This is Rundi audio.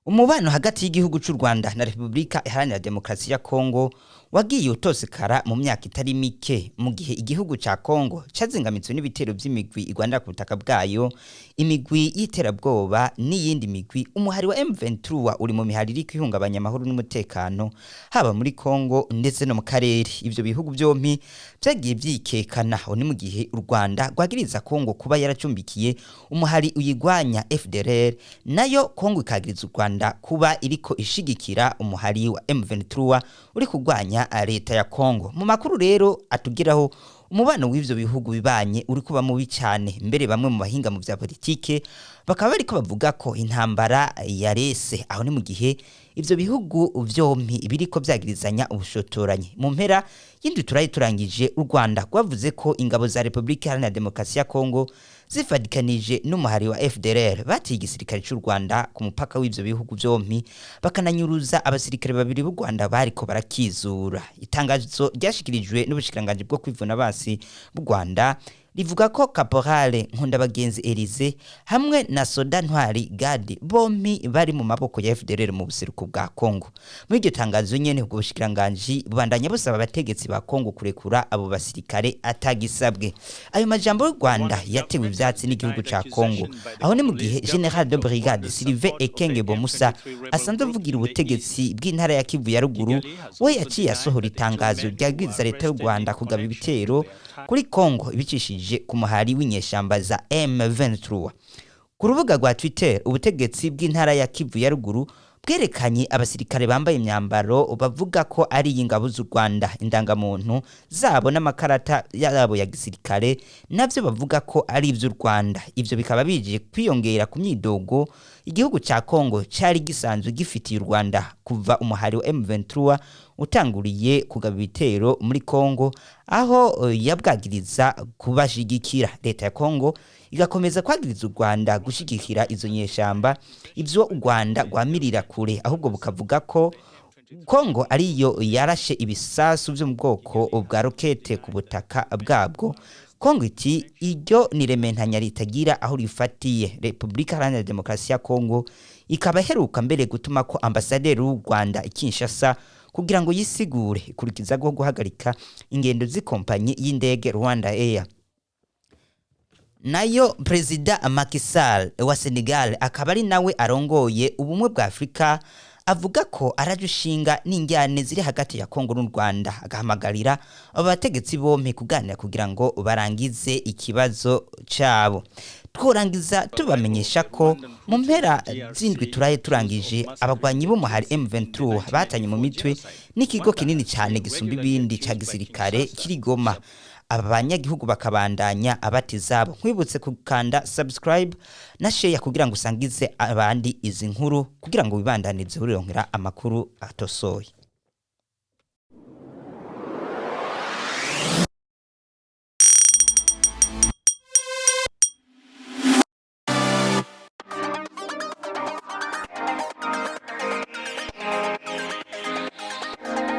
Umubano hagati y'igihugu c'u Rwanda na Repubulika Iharanira Demokarasi ya Kongo wagiye utosekara mu myaka itari mike, mu gihe igihugu ca Kongo cazingamitswe n'ibitero vy'imigwi igwanira ku butaka bwayo, imigwi y'iterabwoba n'iyindi migwi. Umuhari wa M23 uri mu mihari iriko ihungabanya amahoro n'umutekano haba muri Kongo ndetse no mu karere. Ivyo bihugu vyompi vyagiye vyikekana. Aho ni mu gihe u Rwanda rwagiriza Kongo kuba yaracumbikiye umuhari uyigwanya FDLR, nayo Kongo ikagiriza u Rwanda kuba iriko ishigikira umuhari wa M23 uri kugwanya leta ya Kongo. Mu makuru rero atugeraho, umubano w'ivyo bihugu bibanye uri kuba mubi cyane. Mbere bamwe mu bahinga mu vya politike bakaba bariko bavuga ko intambara yarese. Aho ni mu gihe ivyo bihugu vyompi biriko vyagirizanya ubushotoranyi. Mu mpera y'indwi turayi turangije, u Rwanda rwavuze ko ingabo za Repubulika Iharanira Demokarasi ya Kongo zifadikanije n'umuhari wa FDLR batiye igisirikare c'u Rwanda ku mupaka w'ivyo bihugu vyompi, bakananyuruza abasirikare babiri b'u Rwanda bariko barakizura. Itangazo ryashikirijwe n'ubushikiranganji bwo kwivuna basi bw'u Rwanda rivuga ko Caporale Nkundabagenzi Elise hamwe na Soda Ntwari Gadi bompi bari mu maboko ya FDLR mu buseruko bwa Kongo. Muri iryo tangazo nyene, ubwo bushikiranganji bubandanya busaba abategetsi ba Kongo kurekura abo basirikare atagisabwe. Ayo majambo y'u Rwanda yatewe ivyatsi n'igihugu ca Kongo. Aho ni mu gihe General de Brigade Sylvain Ekenge Bomusa, asanzwe avugira ubutegetsi bw'intara ya Kivu ya ruguru, we yaciye asohora itangazo ryagwiza leta y'u Rwanda kugaba ibitero kuri Kongo ibicishije ku muhari w'inyeshamba za M23. Ku rubuga rwa Twitter, ubutegetsi bw'intara ya Kivu ya ruguru bwerekanye abasirikare bambaye imyambaro bavuga ko ari iy'ingabo z'u Rwanda, indangamuntu zabo n'amakarata yabo ya gisirikare navyo bavuga ko ari ivy'u Rwanda. Ivyo bikaba bije kwiyongera ku myidogo igihugu ca Kongo cari gisanzwe gifitiye u Rwanda kuva umuhari wa M23 utanguriye kugaba ibitero muri Kongo, aho yabwagiriza kubashigikira. Leta ya Kongo igakomeza kwagiriza u Rwanda gushigikira izo nyeshamba, ivyo u Rwanda rwamirira kure, ahubwo bukavuga ko Kongo ariyo yarashe ibisasu vyo mu bwoko bwa rokete ku butaka bwabwo. Kongo iti iryo ni rementanya ritagira aho rifatiye. Repubulika Iharanira Demokarasi ya Kongo ikaba iheruka mbere gutuma ko ambasaderi w'u Rwanda i Kinshasa kugira ngo yisigure, ikurikiza rwo guhagarika ingendo z'ikompanyi y'indege Rwanda Air. Nayo Perezida Macky Sall wa Senegal, akaba ari nawe arongoye Ubumwe bwa Afurika, avuga ko araje ushinga n'injyane ziri hagati ya Kongo n'u Rwanda, agahamagarira abo bategetsi bompi kuganira kugira ngo barangize ikibazo cabo. Tworangiza tubamenyesha ko mu mpera z'indwi turaye turangije, abagwanyi b'umuhari M23 batanye mu mitwe n'ikigo kinini cyane gisumba ibindi ca gisirikare kiri Goma, aba banyagihugu bakabandanya abati zabo. Nkwibutse gukanda subscribe na share kugira ngo usangize abandi izi nkuru, kugira ngo wibandanize urironkera amakuru atosoye.